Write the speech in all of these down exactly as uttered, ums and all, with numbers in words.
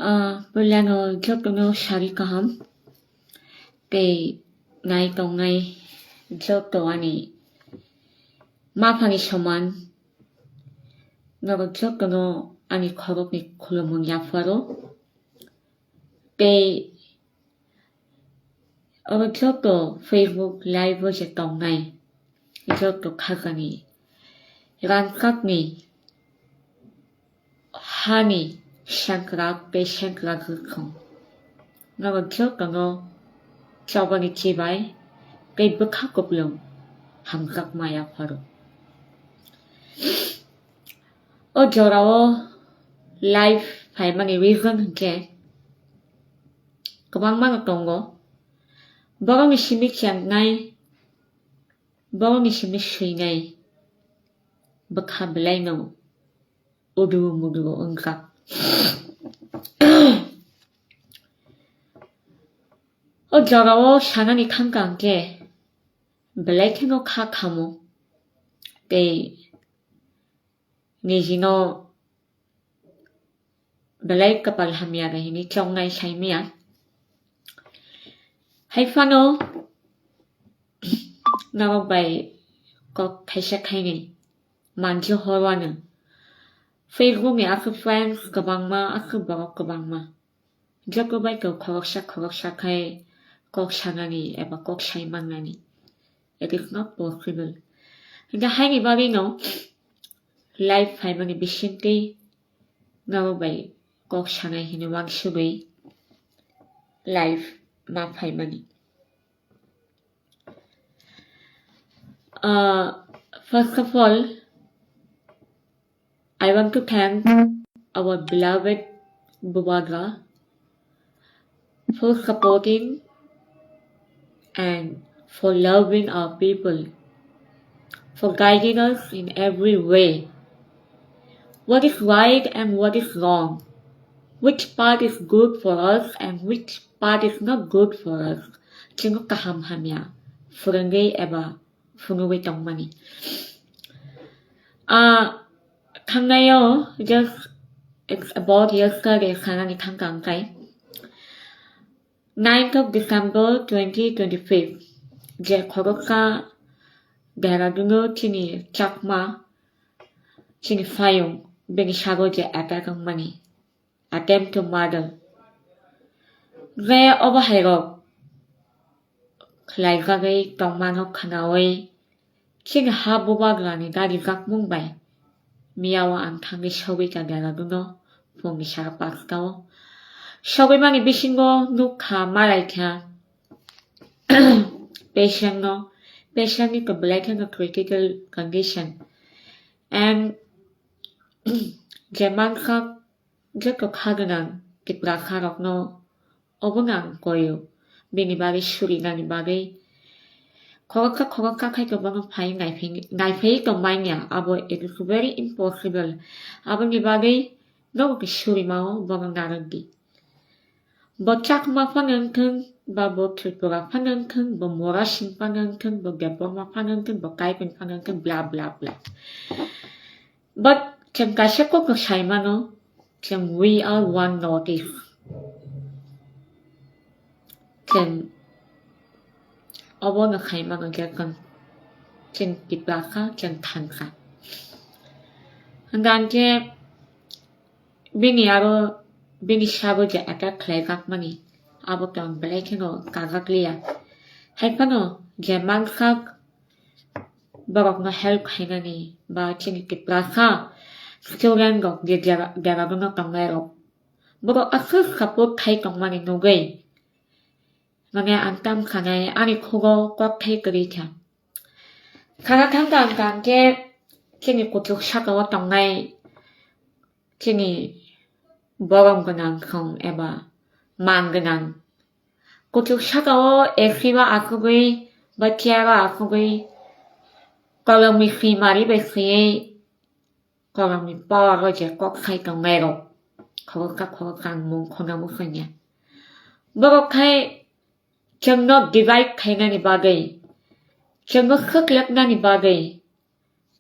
Ah, puilano jotono sari kaham. Tei nai tongnai joto ani maphani soman. Norok jotono ani khorokni khulumung yapharo. Tei oro joto Facebook live o je tongnai joto khajani rangkakni hani sengkrak tei sengkrak rwkong. Norok jotono chobani chibai tei bwkha kupulung hamjakma yapharo. O jorao live phaimani reason hinkhe kwbangmano tongo. Borokni simi chengnai, borokni simi swinai bwkha belaino udu mudu wngkha. O jorao sanani thangkha hinkhe belai kheno kha khamo tei nijino belai kapal hamya da hini chongnai saimaya. Haiphano norok bai kok thaisa khainwi manjo horwano. Facebook ni aswk friends kwbangma, aswk borok kwbangma. Joto bai to khoroksa khoroksa khai kok sanani eba kok sai mannani. It is not possible. Hinkhe haini bagwino live phaimani bisingtwi norok bai kok sanai hinwi wansugwi live ma phaimani. Uh, first of all, I want to thank our beloved Bubagra for supporting and for loving our people, for guiding us in every way. What is right and what is wrong? Which part is good for us and which part is not good for us? Chwng kaham hamya phwrwngwi eba phunugwi tongmani. Ah, thangnaio just it's about yesterday sanani thangkha ang khai. Ninth of December twenty twenty-five, je khoroksa Dehradun o chini Chakma, chini phaiyung, bini sago je attack wngmani, attempt to murder. Je obo hairok khlaijagwi tongmano khwnawi, chini ha bubagrani gari jakmung bai miyao ang thangwi sogwi ka Dehradun o phungni sara pasta o. Sogwi mani bisingo nukha malaikha patient no, patient ni to belai kheno critical condition and je mankha joto kha gwnang Tiprasa rokno obono ang koio bini bagwi surinani bagwi. Khoroksa khoroksa khai to bono phai naiphai, naiphai to manya, abo it is very impossible. Aboni bagwi nogo khe surimao bono narwk di. Bo Chakma phano wngthung, ba bo Tripura phano wngthung, bo Morasing phano wngthung, bo Debbarma phano wngthung, bo Kaipeng phano wngthung, bla bla bla. But chwng kaisa kokno sai mano, chwng we are one North East. Chwng obono khai mano je chwng, chwng Tiprasa, chwng Thansa. Hwnkha hwnkhe bini aro bini sabo je attack khlaijak mani, abo to ang belai kheno kajak liya. Hai phano je mansak borokno help khainani ba chini Tiprasa student rok je dera-, Dehradun o tongnai rok, borok aswk support khai tongmani nugwi, mane ang tam khanai ani khugo kok thai kwrwi kha. Khana thangkha ang khe chini kuchuk saka o tongnai chini borom gwnang khong eba man gwnang. Kuchuk saka o A C o asugwi ba chair o asugwi kolomni swi mari bai swiwi kolomni power o je kok sai tongnai rok. Khoroksa khoroksa ang mung khorna muchungya. Borok khai chwngno divide khainani bagwi, chwngno khwklwknani bagwi,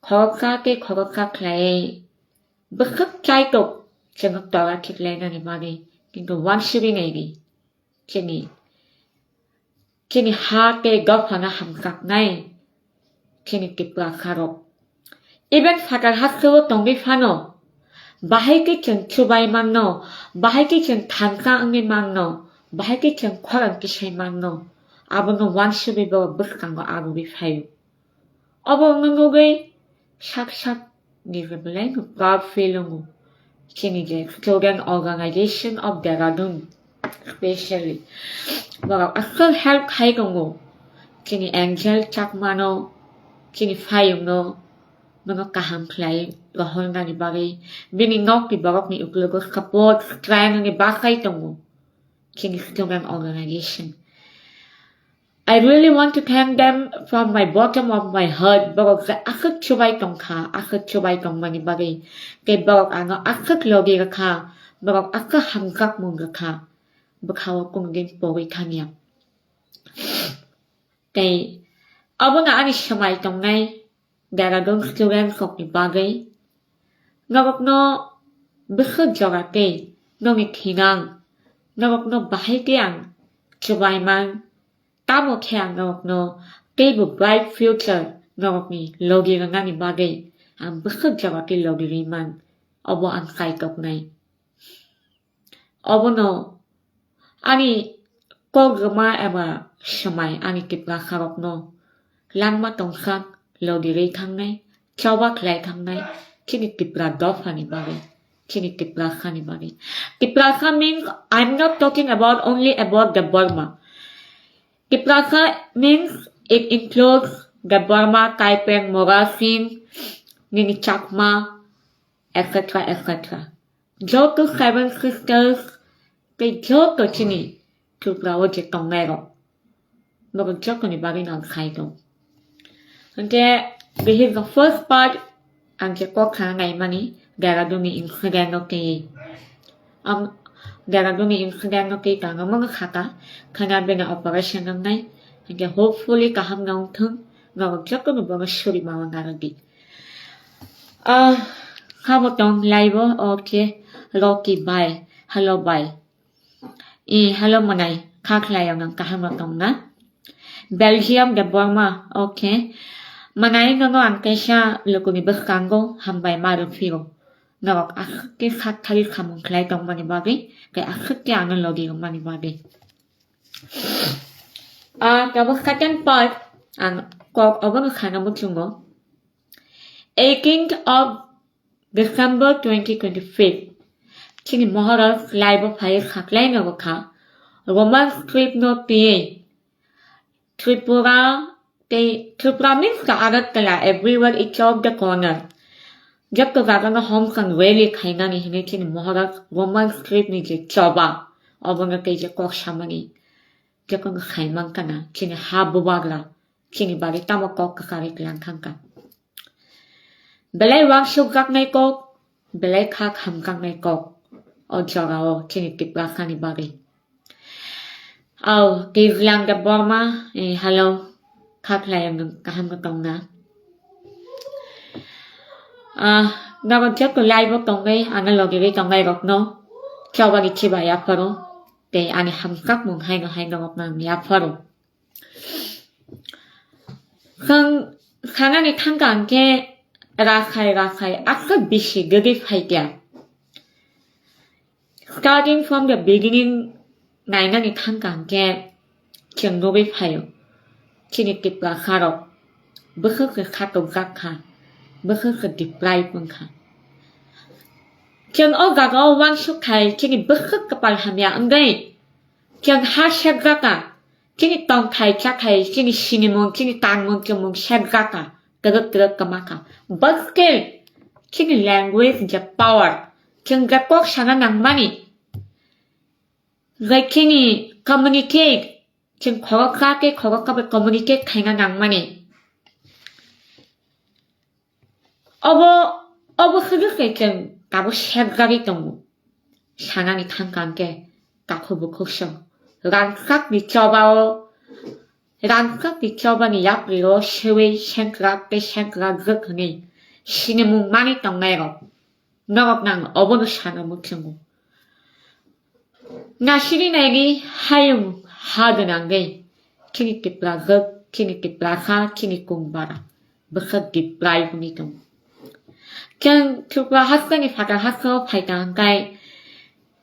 khoroksa tei khoroksa khlaiwi bwswk chaitok chwngno tola khiklainani bagwi Kintu wansugwi naidi. Chini, chini ha tei dophano hamjaknai chini Tiprasarok. Even phatar hasteo tongwi phano, bahai khe chwng chubai mangno, bahai khe chwng thansa wngwi mangno, bahai khe chwng khorang kisai mangno, abono wansugwi bo bwskango arwi phaio. Obo wngwi sak sak ni je belai no proud feel wngo. Chini je Student Organization of Dehradun specially borok aswk help khai tongo. Chini Angel Chakmano, chini phaiyungno, bono kaham khlai rohornani bagwi bini nokni borokni uklogo support khlainani bagwi tongo chini Student Organization. I really want to thank them from my bottom of my heart. Borok je aswk chubai tongkha, aswk chubai tongmani bagwi. Tei borok ano aswk logi rwkha, borok aswk hamjakmung rwkha. Bwkhao kunu din pogwi thangya. Tei abono ani swmai tongnai Dehradun student rokni bagwi. Norokno bwswk jora tei nokni thinang, norokno bahai tei ang chubaimang, tamo khe ang norokno teibo bright future norokni logi rwnani bagwi ang bwswk jora tei logi rwimang, obo ang kaitoknai. Obono ani kok rwma eba swmai ani Tiprasarokno langma tongsak logi rwi thangnai, choba khlai thangnai, chini Tipra dophani bagwi, chini Tiprasani bagwi. Tiprasa means I'm not talking about only about the Borma. Tiprasa means it includes the Borma, Kaipeng, Morasing, nini Chakma, et cetera, et cetera. Joto Seven Sisters tei joto chini Tripura o je tongnai rok, norok jotoni bagwi no ang khai tong. Hwnkhe, this is the first part, ang je kok sana naimani Dehradun ni incident no twi. Am, Dehradun ni incident no twi tang omo no khata, khana bini operation wngnai. Hwnkhe, hopefully kaham no wngthung, norok jotoni bagwi suri ma narwk di. Ah, khabo tong live o, okay. Rocky bhai, hello bhai. I, hello manai, kha khlai ang nang kaham no tong na? Belgium de Borma, okay. Manai nono ang kaisa lukuni bwskango hambai ma rw phio. Norok aswk khe sak thari samung khlai tongmani bagwi, tei aswk khe ano logi rwmani bagwi. Ah, tabo second part, ang kok obono sana muchungo. Eighteenth of December twenty twenty-five, chini Maharaj live o phai khaklai no kha, Roman script no tiyei Tripura tei Tripura means ka Agartala, everywhere each of the corner. Jotto jaga no homkang rally khainani hinwi chini Maharaj Roman script ni je choba, obono tei je kok samani, jotto no khaimang kana chini ha bubagra. Chini bagwi tamo kok kwkarwi tlang thangkha. Belai wansukjaknai kok, belai kha khamjaknai kok. O jorao chini Tiprasani bagwi. Au, Tirlang de Borma, eh, hello. Kha khlai ang kaham no tongna. Ah, nogo jotto live o tongwi, ano logi ri tongnai rokno. Chobani chiba yapharo. Tei ani hamjakmung haino haino rokno ang yapharo. Khang sanani thangkha hwnkhe rakhai rakhai aswk bisi gagwi phaikha. Starting from the beginning nainani thangkha hwnkhe chwng nugwi phaio. Chini Tiprasarok bwkhwkhe khatokjak kha, bwkhwkhe deprive wngkha. Chwng o jagao uansuk khai chini bwkhwk kwpal hamya wngwi chwng ha sekjak kha. Chini tongthai chathai, chini sinimung, chini tangmung chumung sekjak kha, twrwk twrwk kwma kha. But still, chini language je power, chwng je kok sana nangmani, je chini communicate, chwng khoroksa tei khoroksa bai communicate khaina nangmani. Obo, obo hwnwi khe chwng tabuk sekjagwi tongo. Sanani thangkha hwnkhe takhuk bukhuk song. Rangchakni chobao, rangchakni chobani yapri o sewi sengkrak tei sengkrak rwk hwnwi sinimung manwi tongnairok. Norokno ang obono sana muchungo. Nasiri naini hayung ha gwnangwi, chini Tiprajwk, chini Tiprasa, chini Kungbara bwswk deprive wngwi tongo. Chwng Tripura hasteni phatar hasteo phaikha hwnkhe,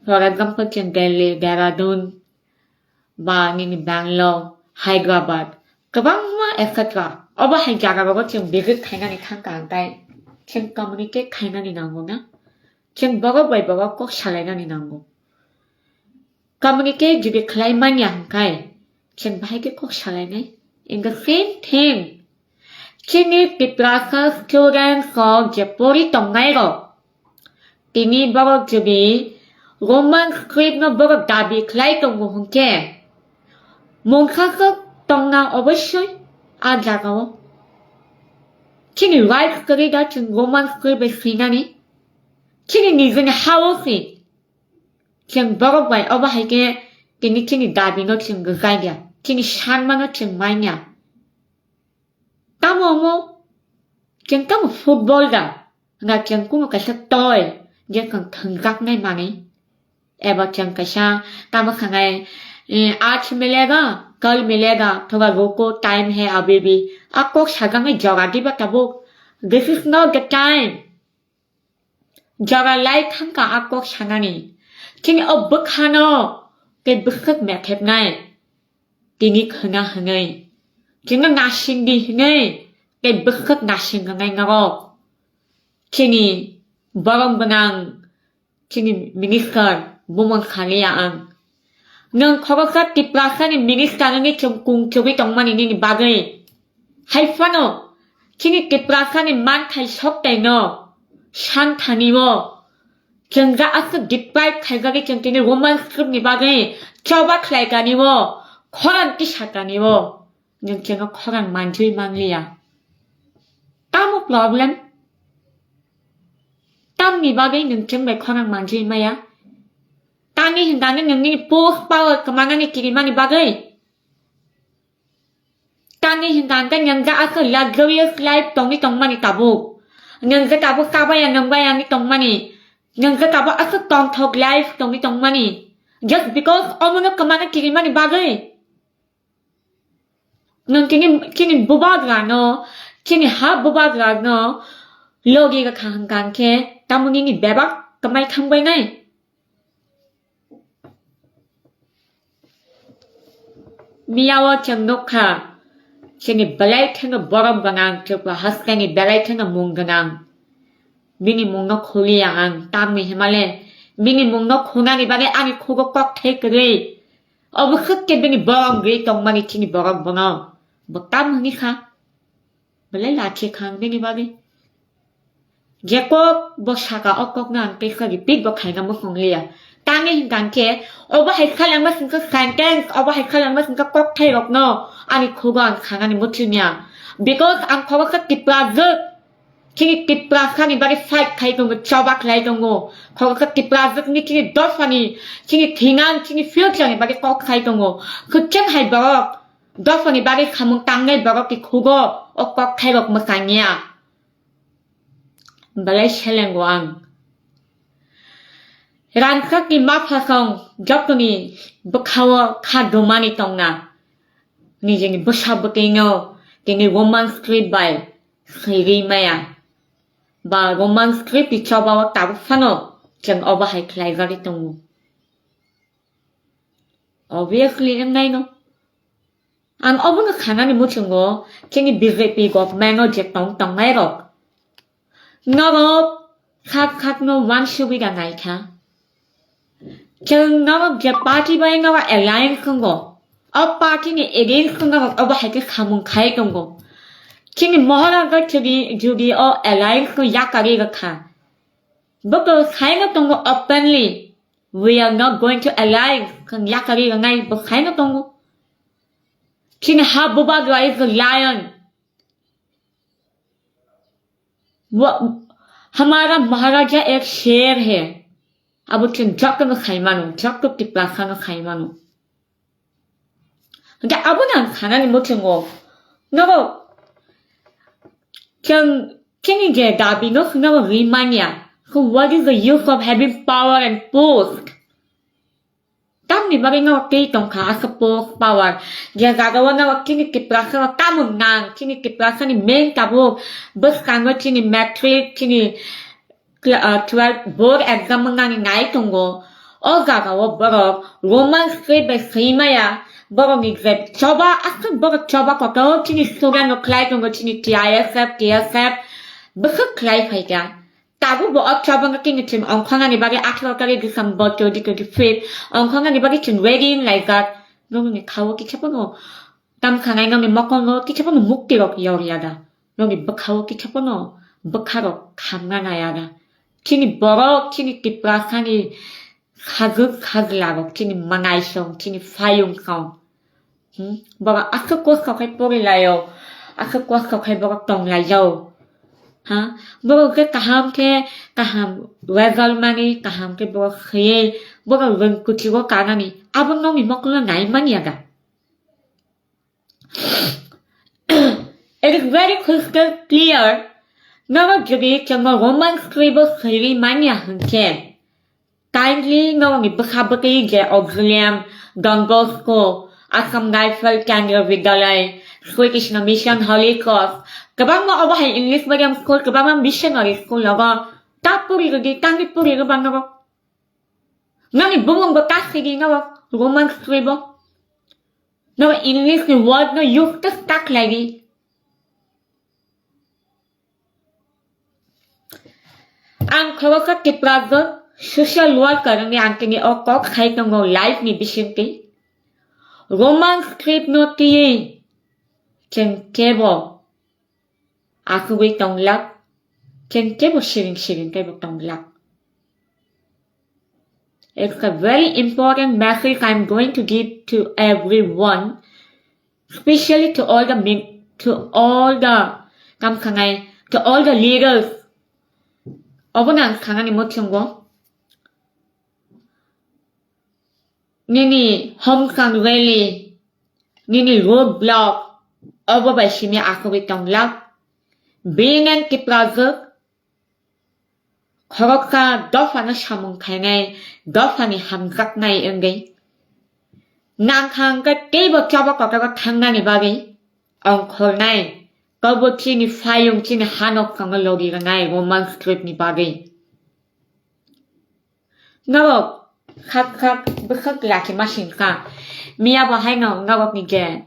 for example, chwng Delhi, Dehradun, ba nini Bangalore, Hyderabad, kwbangma et cetera. Obo hai jagarogo chwng visit khainani thangkha hwnkhe, chwng communicate khainani nango na? Chwng borok bai borok kok salainani nango. Communicate jodi khlai manya hwnkhe, chwng bahai khe kok salainai. In the same thing, chini Tiprasa students rok je pori tongnai rok, tini borok jodi Roman script no borok dabi khlai tongo hwnkhe, mungsa swk tongna obossoi a jagao. Chini right kwrwi da chwng Roman script bai swinani? Chini nijini hao se. Chwng borok bai obo hai khe tini chini dabi no chwng rwjai ya, chini sanma no chwng manya. Tamo omo chwng tamo football da, hwnga chwng kuno kaisa toy je chwng thwngjaknai manwi. Eba chwng kaisa tamo sanai, eh, aaj milega, kal milega, thoda ruko, time hai abhi bhi. A kok sajaknai jora diba tabuk. This is not the time. Jora lai thangkha a kok sanani. Chini o bwkhano tei bwswk methepnai. Tini khwna hwnwi. Chwngno nasing di hwnwi tei bwswk nasing wngnai norok. Chini borom gwnang, chini minister bumung saliya ang. Nwng khoroksa Tiprasani minister wngwi chwng kung chugwi tongmani nini bagwi. Hai phano chini Tiprasani manthai soktaino santhani-o chwng ja aswk deprive khaijagwi chwng tini Roman script ni bagwi choba khlaikani-o, khorang tisakani-o nwng chwngno khorang manjui manliya. Tamo problem? Tamni bagwi nwng chwng bai khorang manjui maya? Tani hwnkha hwnkhe nwng nini post power kwmanani kirimani bagwi? Tani hwnkha hwnkhe nwng je aswk luxurious life tongwi tongmani tabuk. Nwng je tabuk chabaya nwngbaya wngwi tongmani. Nwng je tabuk aswk tongthok life tongwi tongmani. Just because omono kwmana kirimani bagwi. Nwng chini, chini bubagrano, chini ha bubagrano logi rwkha hwnkha hwnkhe tamo nini bebak kwmai thangbainai? Miyao chwng nukha, chini belai kheno borom gwnang, Tripura hasteni belai kheno mung gwnang. Bini mungno khuliya ang, tamni himale bini mungno khunani bagwi ani khugo kokthai kwrwi. Obo swk khe bini borom gwi tongmani chini borok bono. Bo tam hwnwi kha? Belai lachi kha ang bini bagwi. Je kok bo saka, o kokno ang teisa repeat bo khaina muchung liya. Tamni hwnkha hwnkhe obo hai khalangma singkha sentence, obo hai khalangma singkha kokthai rokno ani khugo ang sanani muchungya. Because ang khoroksa Tiprajwk, chini Tiprasani bagwi fight khai tongo, choba khlai tongo. Khoroksa Tiprajwkni chini dophani, chini thinang, chini future ni bagwi kok khai tongo. Kwchwng hai borok, dophani bagwi samung tangnai borok ni khugo o kokthai rok mwchangya. Belai selengo ang. Rangchakni maphasong jotoni bwkhao kha dumani tongna. Nijini bwsa bwtwino tini Roman script bai swigwi maya. Ba Roman script ni chobao tabuk phano chwng obo hai khlaijagwi tongo. Obviously, wngnaino. Ang obono sanani muchungo, chini B J P government o je tong tongnai rok. Norok sak sak no wansugwi da naikha. Chwng norok je party bai norok alliance wngo, o party ni against o norok obo hai khe samung khai tongo. Chini Maharaja chini jodi o alliance no yakarwi rwkha. Bo to saino tongo openly, "We are not going to alliance," khang yakarwi rwnai bo saino tongo. Chini ha bubagra is a lion. Wa-, hamara Maharaja ek sher hai. Abo chwng jotono sai mano, joto Tiprasano sai mano. Hwnkhe abono ang sanani muchungo, nogo chwng chini je dabi no nogo rimanya. So what is the use of having power and post? Tamni bagwi no twi tongkha aswk post power. Je jaga o no chini Tiprasa no tamung nang, chini Tiprasa ni main tabuk bwskango chini matric, chini cla-, ah, twelve board exam nani nai tongo. O jaga o borok Roman script bai swi maya, borok ni je choba, aswk borok choba kotor chini student no khlai tongo, chini T I S F, T S F, bwswk khlai phaikha. Tabuk bo o choba no chini team ongkhornani bagwi atharo tarik December twenty twenty-five ongkhornani bagwi chwng ready wng laijak. Nokni kha o kisa phano tam khanai, nokni mokol no kisa phano mukti rok yor ya da. Nokni bwkha o kisa phano bwkha rok khamna nai ya da. Chini borok, chini Tiprasa ni khajwk khajla rok, chini manai song, chini payung song. Hmm? Borok aswk kosto khai pori laio, aswk kosto khai borok tong laio. Ha? Borok khe kaham khe kaham result mani, kaham khe borok kheye, borok rwng kuchugo kanani. Abo nokni mokol no nai man ya da. It is very crystal clear. Norok jodi chwngno Roman script o swiwi manya hwnkhe, kindly norokni bwkha bwtwi je Auxilium, Don Bosco, Assam Rifle Kendriya Vidyalaya, Sri Krishna Mission, Holy Cross, kwbangma obo hai English medium school, kwbangma missionary school rogo ta puri rwdi, tangwi puri rwba norok. Nani bumung bo ta sigi norok Roman script o. Norok English ni word no use ta ta khlai di. Ang khoroksa Tiprajwk social worker wngwi ang tini o kok sai tongo life ni bisingtwi. Roman script no twiwi chwng kebo asugwi tonglak, chwng kebo siring siring kebo tonglak. It's a very important message I'm going to give to everyone, especially to all the min-, to all the, kam khanai, to all the leaders. Obo nang khanani muchungo. Nini homkang rally, nini road block, obo bai simi asugwi tonglak. Being an Tiprajwk, khoroksa dophano samung khainai, dophani hamjaknai wngwi. Nangkha hwnkhe teibo choba kotogo thangnani bagwi ongkhornai, tobo chini payung chini hanok tongo logi rwnai Roman script ni bagwi. Norok khak khak bwkhak laki masing kha. Miya bo haino norok ni je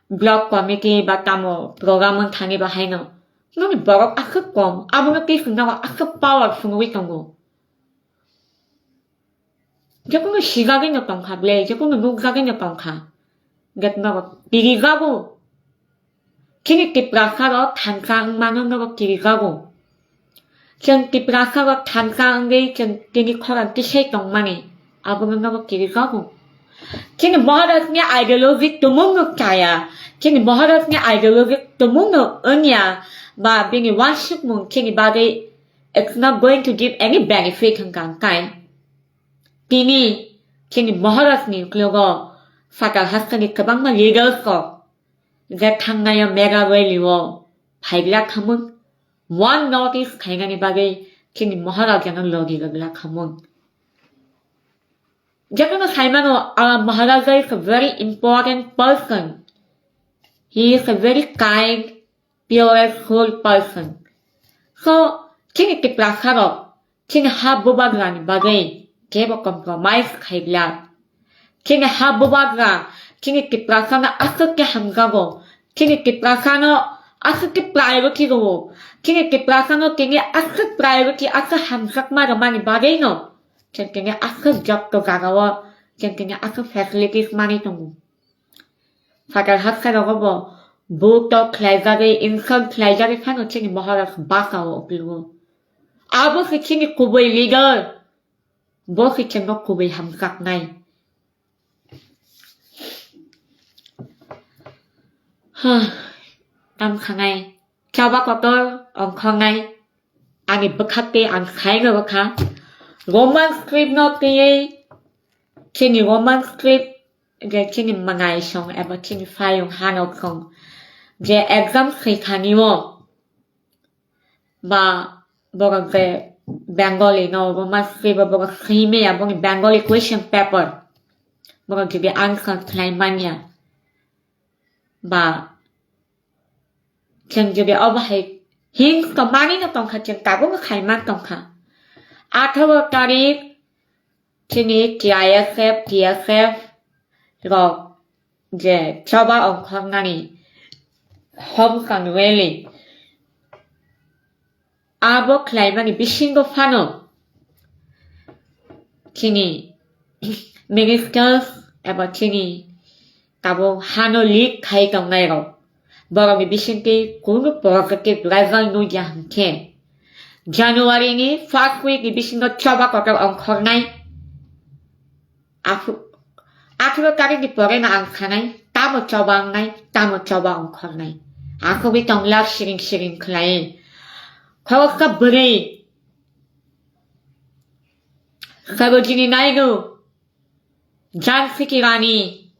block committee ba tamo program wng thani bo haino. Nokni borok aswk kom, abono twi chwng norok aswk power phunugwi tongo. Jephuru sijagwi no tongkha ble, jephuru nukjagwi no tongkha. Get norok tirijago. Chini Tiprasa rok thansa wngmano norok tirijago. Chwng Tiprasa rok thansa wngwi chwng tini khorang tisai tongmani, abono norok tirijago. Chini Maharaj ni ideology tumung no chaya. Chini Maharaj ni ideology tumung no wngya ba bini wansukmung chini bagwi it's not going to give any benefit hwnkha hwnkhe. Tini chini Maharaj ni uklogo sakal hasteni kwbangma leaders rok je thangnai o mega rally o phaigla khamung, one notice khainani bagwi chini Maharaj no logi rwgla khamung. Jephuru saimano, our Maharaja is a very important person. He is a very kind, pure soul person. So, chini Tiprasa rok, chini ha bubagra ni bagwi kebo compromise khaigla. Chini ha bubagra, chini Tiprasa no aswk khe hamjago. Chini Tiprasa no aswk khe priority rwo. Chini Tiprasa no tini aswk priority, aswk hamjakma rwmani bagwi no. Chwng tini aswk jotto jaga o, chwng tini aswk facilities manwi tongo. Sakal hasteni rogo bo, bo to khlaijagwi, insult khlaijagwi phano chini Maharaj basa o uklogo. Abo se chini kubui leader. Bo se chwngno kubui hamjaknai. Huh, tam khanai. Choba kotor ongkhornai. Ani bwkhaktwi ang sai rwkha. Roman script no twiwi chini Roman script je chini manai song eba chini payung hanok song je exam swi thani o ba borok je Bengali no, bo ma swi bo, bo swi me ya, boni Bengali question paper. Bo jodi answer khlai manya. Ba, chwng jodi obo hai hing to mani no tongkha, chwng tabuk khai man tongkha. Atharo tarik chini T I S F, T S F rok je choba ongkhornani homkang rally abo khlaimani bisingo phano chini ministers eba chini tabuk hano leak khai tongnai rok, borokni bisingtwi kunu positive result nukya hinkhe January ni first week ni bisingo choba kotor ongkhornai. Aphuru, aphuru tarik ni pore no ang sanai, tamo choba wngnai, tamo choba ongkhornai. Akhogwi tong lak siring siring khlai. Khoroksa bwrwi Sarojini Naidu, Jhansi ki Rani,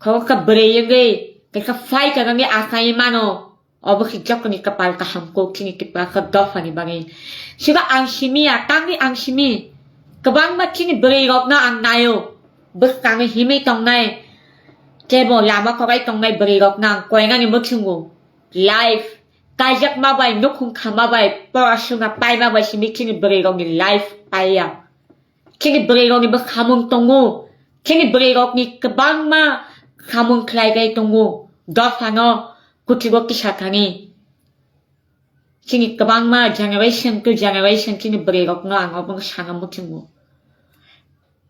khoroksa bwrwi wngwi kaisa fighter wngwi asai mano. Obo khe joto ni kwpal kaham kok chini Tiprasa dopha ni bagwi. Siba ang simi ya, tangwi ang simi. Kwbangma chini bwrwi rok no ang naio. Bwskang no himwi tongnai. Kebo lama korai tongnai bwrwi rok no ang koinani mwchungo. Life. Kaijak ma bai, nukhung khama bai, porasuna paima bai simi chini bwrwi rok ni life paiya. Chini bwrwi rok ni bo samung tongo. Chini bwrwi rok ni kwbangma samung khlai bai tongo. Dopha no kuchugo kisa thani. Chini kwbangma generation to generation chini bwrwi rok no ang obo sana muchungo.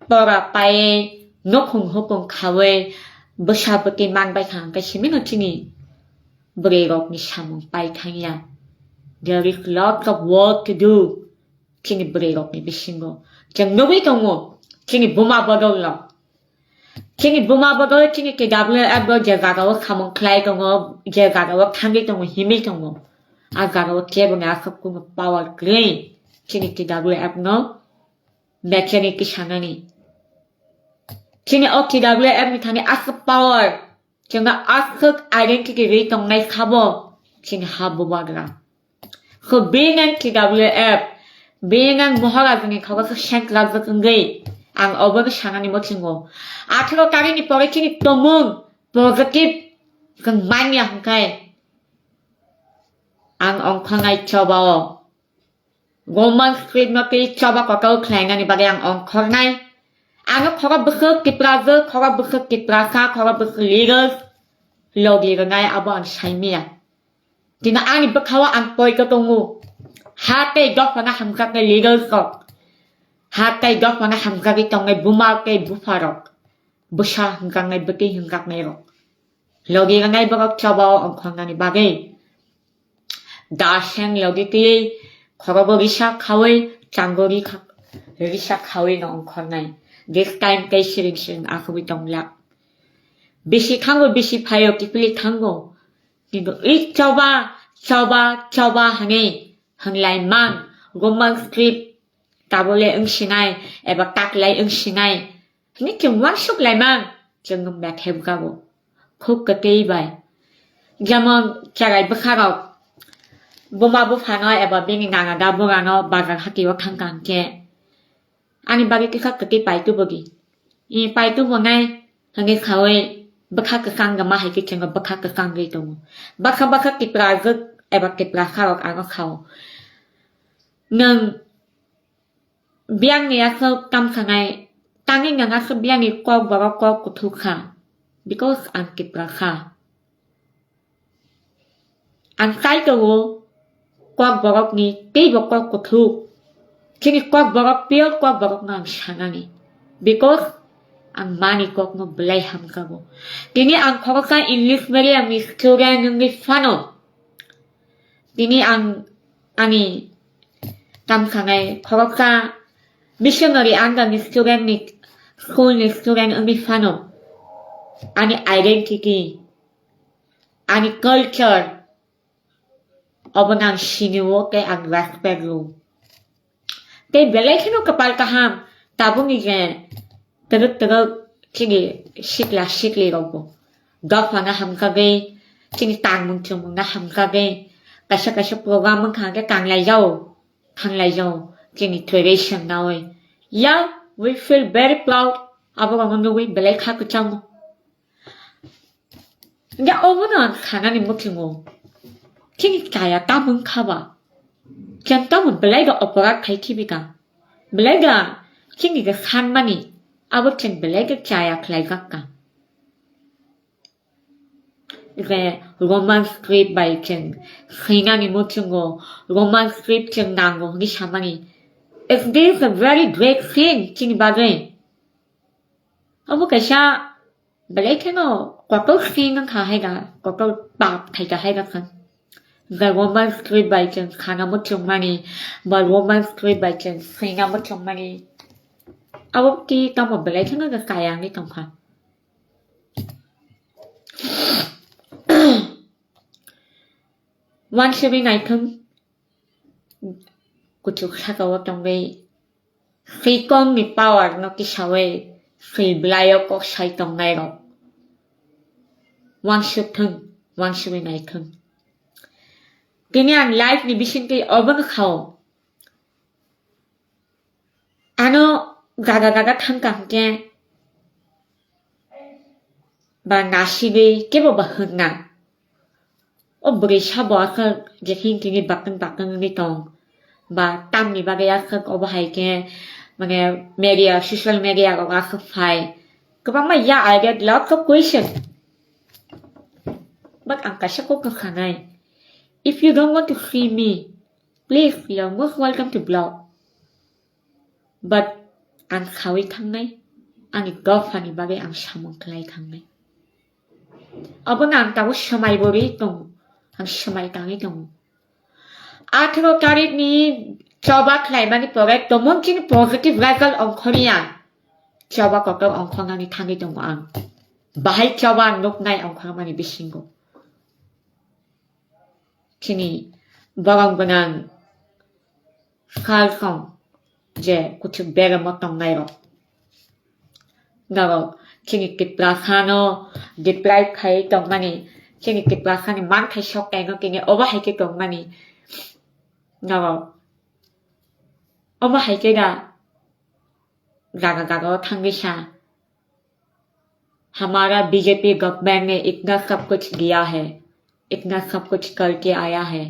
Pora pai, nukhung hukung khawi, bwsa bwtwi man bai kha hwnkhe simi no chini bwrwi rok ni samung pai thangya. There is lot of work to do. Chini bwrwi rok ni bisingo chwng nugwi tongo, chini buma bodol rok. Chini buma bodol chini T W F rok je jaga o samung khlai tongo, je jaga o thangwi tongo, himwi tongo. A jaga o kebo ni aswk kuno power kwrwi chini T W F no mechanic khe sanani. Chini o T W F ni thani aswk power, chwngno aswk identity rwi tongnai sabo chini ha bubagra. So being an T W F, being an Maharaj ni khago se sent lajak wngwi ang obo khe sanani muchungo. Atharo tarik ni pore chini tongmung positive chwng manya hwnkhe ang ongkhornai choba o. Roman script no tei choba kotor khlainani bagwi ang ongkhornai. Ano khorok bwswk Tiprajwk, khorok bwswk Tiprasa, khorok bwswk leaders logi rwnai abo ang saimaya. Tini ani bwkhao ang poito tongo. Ha tei dophano hamjaknai leaders rok. Ha tei dophano hamjagwi tongnai buma tei bupha rok. Bwsa hwnkaknai, bwtwi hwnkaknai rok. Logi rwnai borok choba o ongkhornani bagwi. Daseng logi twi khorogo risa khawi, chango ri kha-, risa khawi no ongkhornai. This time tei siring siring akhogwi tongla. Bisi thango, bisi phaio, kiphilwi thango. Kintu i choba, choba, choba hwnwi hwnlai man, Roman script tabole wngsinai eba taklai wngsinai. Hini chwng uansuk laimang, chwng bethai bwkhago. Khuk kwtwi bai. Jemon cherai bwkharok buma buphano eba bini nana da burano bazar hatio thangkha hwnkhe, ani bagwi kisa kwtwi paitubogi. I paitubonai hwnwi khaui bwkha kwchang gama hai khe chwngno bwkha kwchang gwi tongo. Bwkha bwkha Tiprajwk eba Tiprasarok ano sao. Nwng biyangni aswk tamsanai, tangwi nwng aswk biyangni kok borok kok kuthuk kha, because ang Tipra kha. Ang sai tongo kok borokni teibo kok kuthuk. Chini kok borok pure kok borokno ang sanani, because ang mani kokno belai hamjago. Tini ang khoroksa English medium ni student wngwi phano, tini ang ani tamsanai khoroksa missionary under ni student ni school ni student wngwi phano ani identity, ani culture obono ang sinio tei ang respect rwo. Tei belai kheno kwpal kaham tabukni je twrwk twrwk chini sikla sikli rokbo dophano hamjagwi, chini tangmung chumungno hamjagwi, kaisa kaisa program wngkha hwnkhe tanglaijao. thanglai jao chini tradition nawi. Yeah, we feel very proud. Abo rokno nugwi belai kha kwchango. Hingke obono ang sanani muchungo. Chini chaya tamo wngkha ba? Chwng tamo belai da oporat khai khibi ka? Belai da chini je sanmani abo chwng belai da chaya khlaijak ka? Je Roman script bai chwng swinani muchungo, Roman script chwng nango hinwi samani. Is this a very great thing chini bagwi? Obo kaisa belai kheno kotor sin wngkha hai da, kotor pap khaika hai da khan. Je Roman script bai chwng sana muchungmani, ba Roman script bai chwng swina muchungmani. Abo ki tamo belai kheno je kaya wngwi tongkha. Wansugwi naithung kuchuk sakao tongwi swikongni power no kisawi swi bwlaio kok sai tongnairok. Wansuk thung, wansugwi naithung. Tini ang life ni bisingtwi obono khao. Ano jaga jaga thangkha hwnkhe ba nasigwi kebo ba hwnna. O bwrwi sabo aswk je himtini bakung bakung wngwi tong. Ba tamni bagwi aswk obo hai khe mane media, social media rok aswk phai. Kwbangma ya, I get lots of question. But ang kaisa kok no sanai. If you don't want to see me, please, you are most welcome to block. But ang sawi thangnai, ani dophani bagwi ang samung khlai thangnai. Abono ang tabuk swmai bo rwi tongo, ang swmai tangwi tongo. Atharo tarikni choba khlaimani pore tomon chini positive result ongkhorya. Choba kotor ongkhornani thangwi tongo ang. Bahai choba ang nuknai ongkhormani bisingo. Chini borok gwnang sal song je kuchuk beremo tongnairok. Norok chini Tiprasano deprive khai tongmani, chini Tiprasani manthai sok kaino tini obo hai khe tongmani. Norok obo hai khe da jaga jaga o thangwi sa. हमारा BJP government ने इतना सब कुछ दिया है, इतना सब कुछ करके आया है.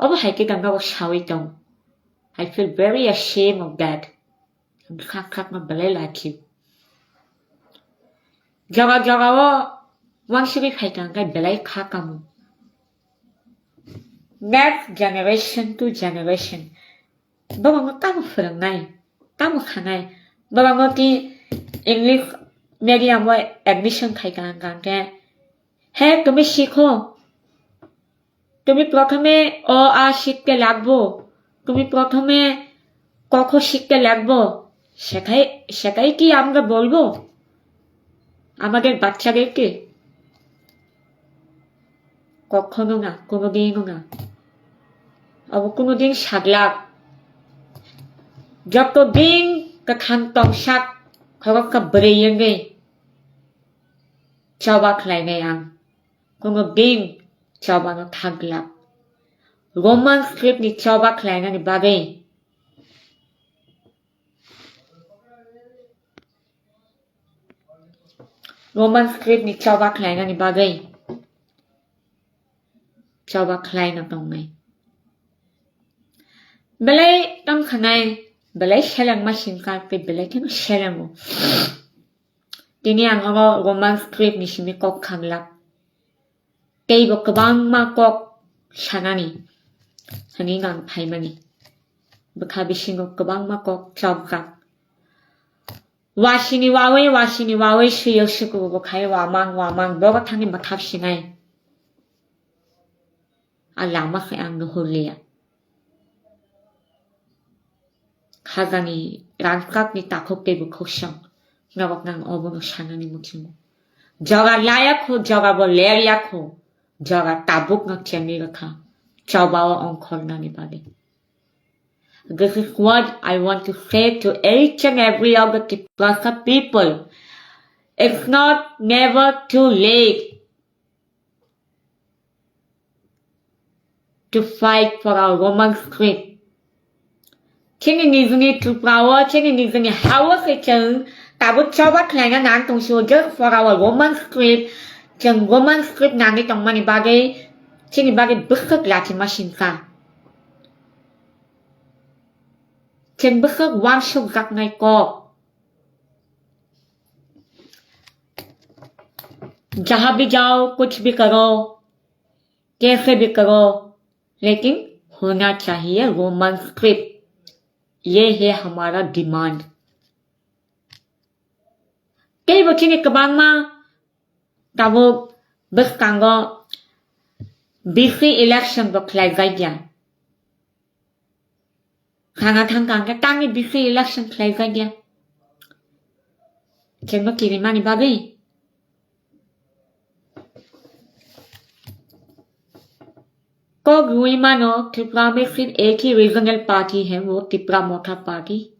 Obo hai khe tangka o sawi tong. I feel very ashamed of that. Ang khak khak no belai lakhi. Jaga jaga o wansugwi phai tangka belai kha kamo. Next generation to generation. Borokno tamo phwrwngnai, tamo khanai. Borokno ki English medium o admission khai kaham kaham khe, "He, tumi sikho. Tumi prothome o a sikhte lagbo. Tumi prothome ক খ শিখতে লাগবো, সেটাই, সেটাই কি আমরা বলবো আমাদের বাচ্চাদেরকে?" Kokhono na, kono din no na. Abo kono din saglak. Joto din kwthang tongsak khoroksa bwrwi wngwi choba khlainai ang. Kono din chobano thaglak. Roman script ni choba khlainani bagwi. Roman script ni choba khlainani bagwi choba khlaina tongnai. Belai tong khanai, belai selengma singkar tei belai kheno selengo. Tini ang oro Roman script ni simi kok khaglak. Teibo kwbangma kok sanani hwnwi ang phaimani. Bwkha bisingo kwbangma kok chopjak. Wasini wawi, wasini wawi swiyo sukubo bwkhai wamang, wamang bobo thani bwthap sinai. A lama khe ang nuhurliya. Khajani rangkakni takhuk tei bwkhuk song norok nang obono sanani muchungo. Joga laya kho, joga bo lerya kho, joga tabuk no chengwi rwkha, choba o ongkhornani bagwi. This is what I want to say to each and every of the Tiprasa people. It's not never too late to fight for our Roman script. Chini nijini Tripura o, chini nijini ha o se chwng tabuk choba khlaina nang tong sio, just for our Roman script, chwng Roman script nangwi tongmani bagwi, chini bagwi bwswk lachi ma singkha. Chwng bwswk uansukjaknai kok. जहाँ भी जाओ, कुछ भी करो, कैसे भी करो, लेकिन होना चाहिए रोमन स्क्रिप्ट। ये है हमारा demand. Tei bo chini kwbangma tabuk bwskango B C election bo khlaijakya. Khana thangkha hwnkhe tangwi B C election khlaijakya. Chwngno kirimani bagwi. Kok rwi mano Tripura mein sirf ek hi regional party hai, wo Tipra Motha party,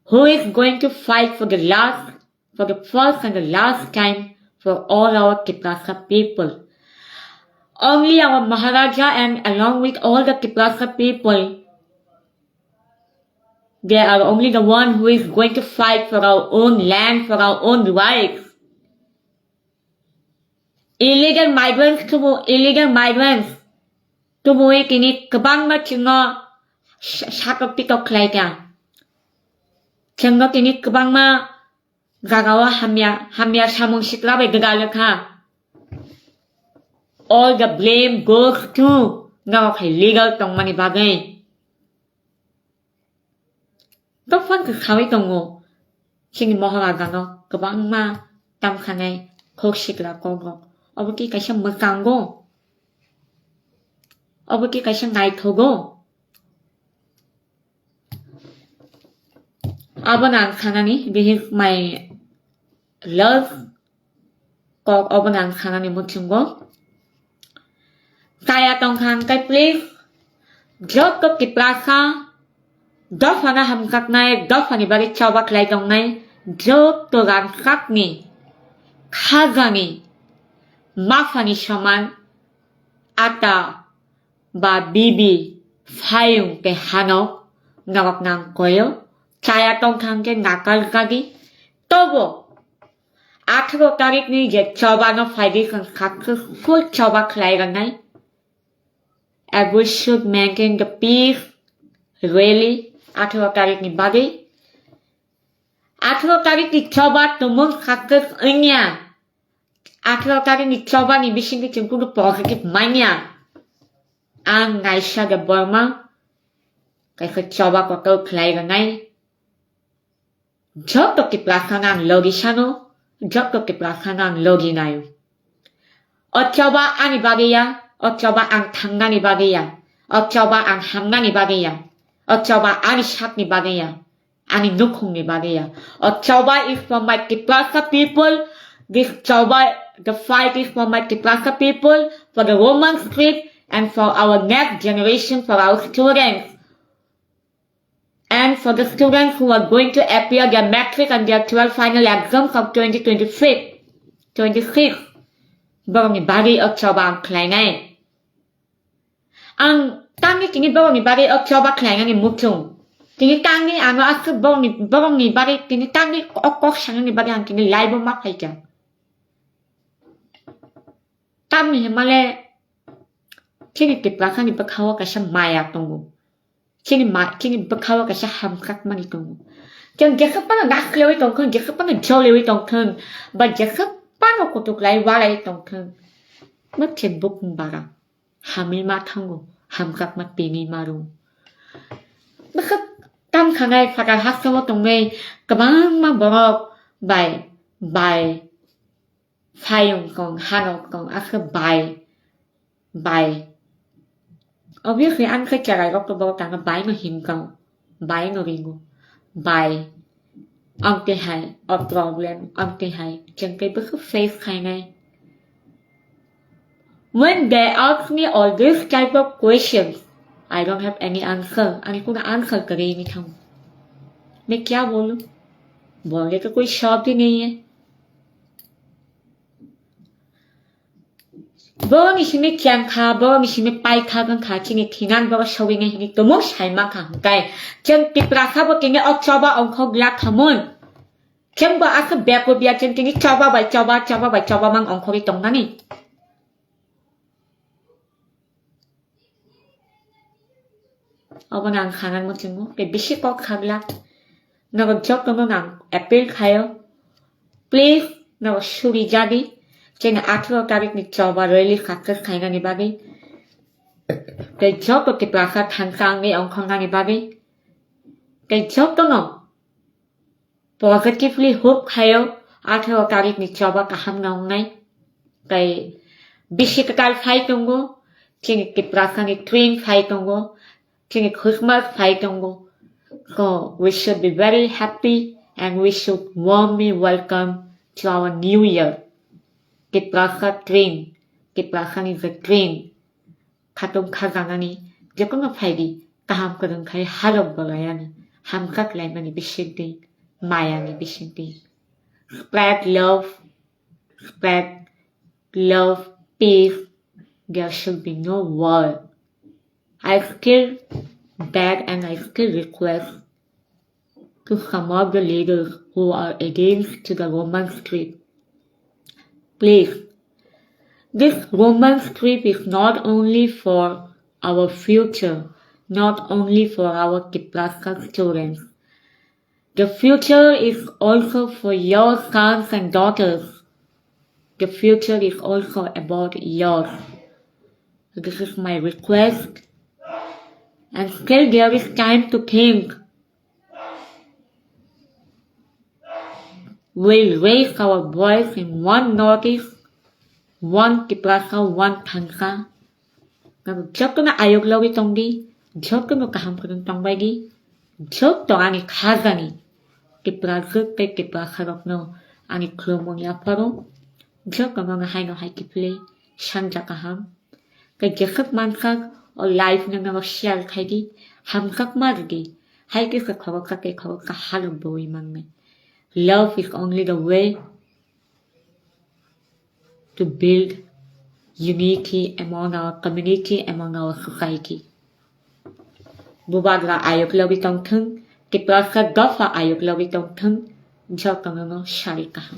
who is going to fight for the last, for the first and the last time for all our Tiprasa people. Only our Maharaja and along with all the Tiprasa people, they are only the one who is going to fight for our own land, for our own rights. Illegal migrants tubu, illegal migrants tubu tini kwbangma chwngno sa-, satok pitok khlai kha. Chwngno tini kwbangma jagao hamya, hamya samung sikla bai gwdalwkha. All the blame goes to norok hai legal tongmani bagwi. Dophang khe khawi tongo. Chini Maharaja no kwbangma tamkhanai khok sikla kok rok. Obo khe kaisa mwkango. Obo khe kaisa naithogo. Abono ang sanani, this is my love. Kok obono ang sanani muchungo. Chaya tongkha hwnkhe please, joto Tiprasa, dophano hamjaknai, dophani bagwi choba khlai tongnai, joto rangchakni, khajani, maphani soman, ata, ba bibi, phayung tei hanok, norok nang koyo, chaya tongkha hwnkhe nakar jagwi, tobo, atharo tarikni je choba no phaidi chwng successful choba khlai rwnai. And we should maintain the peace rally atharo tarikni bagwi. Atharo tarikni choba tumung success wngya. Atharo tarikni chobani bisingtwi chwng kunu positive manya. Ang Naisha Debbarma kaisa choba kotor khlai rwnai. Joto Tiprasano ang logi sano, joto Tiprasano ang logi naio. O choba ani bagwi ya, o choba ang thangnani bagwi ya, o choba ang hamnani bagwi ya, o choba ani sakni bagwi ya, ani nukhungni bagwi ya. O choba is for my Tiprasa people, this choba, the fight is for my Tiprasa people, for the women's street, and for our next generation, for our students. And for the students who are going to appear their matric and their twelve final exams of twenty twenty-five, twenty-six, borokni bagwi o choba ang khlainai. Ang tangwi tini borokni bagwi o choba khlainani muchung. Tini tangwi ano aswk borokni, borokni bagwi tini tangwi o kok sanani bagwi ang tini live-o ma phaikha. Tamni hwnmale chini Tiprasani bwkhao kaisa maya tongo. Chini ma-, chini bwkhao kaisa hamjakmani tongo. Chwng jesa phano nakhlewi tongthwng, jesa phano jolewi tongthwng, ba jesa phano kutuklai walai tongthwng. Mwkhe bukung bara hamwi ma thango, hamjakma tini maro. Bwkhak tamkhanai phatar hasteo tongwi kwbangma borok bai, bai, Phayung tong, hanok tong, aswk bai, bai. Obviously, ani khe cherai rok to bo tangma bai no himkang, bai no ringo, bai. Amtwi hai, a problem, amtwi hai, chwng tei bwswk face khainai. When they ask me all these type of questions, I don't have any answer. Ani kuno answer kwrwi ni thang. मैं क्या बोलूं? बोलने का कोई शब्द ही नहीं है। Bo ni simi chengkha, bo ni simi paikha wngkha, chini thinang bo sogwini hini tumung sai mankha hwnkhe. Chwng Tiprasa bo tini o choba ongkhok glak khamung. Chwng bo aswk beko biya chwng tini choba bai choba, choba bai choba mang ongkhorwi tongnani. Obono ang sanani muchungo, tei bisi kok saglak. Nogo jotono ang appeal khaio. Please, nogo suri jadi. Chini atharo tarikni choba rally success khainani bagwi. Tei joto Tiprasa thansa wngwi ongkhornani bagwi. Tei jotono positively hope khaio, atharo tarikni choba kaham no wngnai. Tei bisi kwtal phai tongo, chini Tiprasani train phai tongo, chini Christmas phai tongo. So we should be very happy and we should warmly welcome to our new year. Tiprasa train, Tiprasani the train. Khatung khajanani, jotono phaidi, kaham kwrwng khai halok bolai ani, hamkak laimani bisingtwi, mayani bisingtwi. Spread love, spread love, peace. There should be no war. I still beg and I still request to some of the leaders who are against to the Roman script. Please, this Roman script is not only for our future, not only for our Tiprasa students. The future is also for your sons and daughters. The future is also about yours. This is my request. And still there is time to think. We'll raise our voice in one Northeast, one Tiprasa, one Thansa. Nang jotono ayok logwi tongdi, jotono kaham kwrwng tongbaidi, joto ani khajani Tiprajwk tei Tiprasarokno ani khulumung yapharo, jotono haino hai kiphilwi sanja kaham. Tei jeswk mansak o live no nogo share khaidi, hamjakma rwdi, hai khe se khoroksa tei khoroksa halok bwwi mannai. Love is only the way to build unity among our community, among our society. Bubagra ayok logwi tongthwng, Tiprasa dopha ayok logwi tongthwng, jotono no sari kaham.